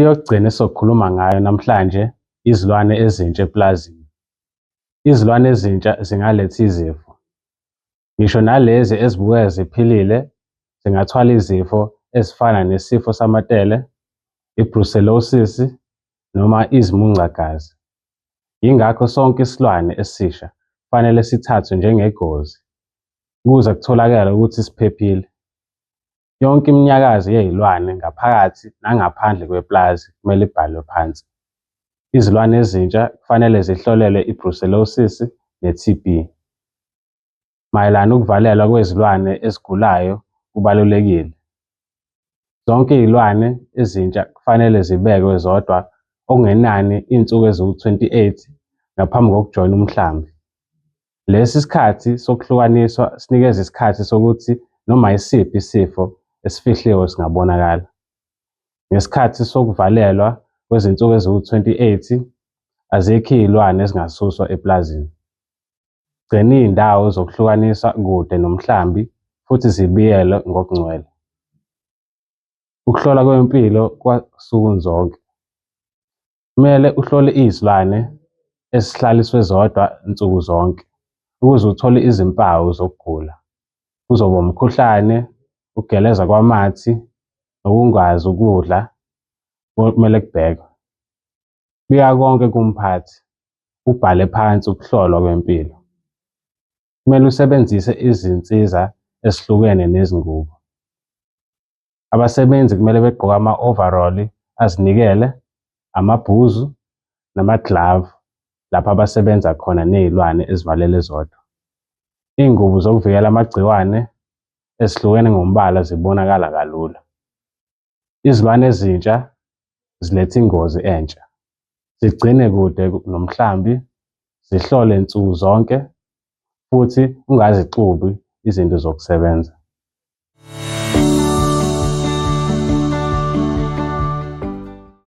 Into yokugcina esizokhuluma ngayo namhlanje izilwane ezintsha epulazini. Izilwane ezintsha zingaletha izifo. Ngisho nalezi ezibukeka ziphilile zingathwala izifo ezifana nesifo samatele, i-brucellosis noma izimuncagazi. Yingakho sonke isilwane esisha kufanele sithathwe njengegozi ukuze kutholakale ukuthi siphephile. Yonke iminyakazo yezilwane ngaphakathi nangaphandle kwepulazi kumele ibhalwe phansi. Izilwane ezintsha kufanele zihlolelwe i-brucellosis ne-TB. Mayelana ukuvalelwa kwezilwane ezigulayo kubalulekile. Zonke izilwane ezintsha kufanele zibekwe zodwa okungenani izinsuku eziwu-28 ngaphambi kokujoyina umhlambi. Lesi sikhathi sokuhlukaniswa sinikeza isikhathi sokuthi noma yisiphi isifo esifihliwe singabonakala. Ngesikhathi sokuvalelwa kwezinsuku eziwu-28 azikho izilwane ezingasuswa epulazini. Gcina izindawo zokuhlukanisa kude nomhlambi futhi zibiyelwe ngokugcwele. Ukuhlolwa kwempilo kwasuku zonke. Kumele uhlole izilwane ezihlaliswe zodwa nsuku zonke ukuze uthole izimpawu zokugula. Kuzoba umkhuhlane, ukugeleza kwamathe, nokungazi ukudla kumele kubhekwe. Bika konke kumphathi, ubhale phansi ukuhlolwa kwempilo. Kumele usebenzise izinsiza ezihlukene nezingubo. Abasebenzi kumele begqoke ama-overall azinikele, amabhuzu namaglavu lapho abasebenza khona ney'lwane ezivalelwe zodwa. Iy'ngubo zokuvikela amagciwane ezihlukene ngombala zibonakala kalula. Izilwane ezintsha ziletha ingozi entsha. Zigcine kude nomhlambi, zihlole nsuku zonke futhi ungazixubi izinto zokusebenza.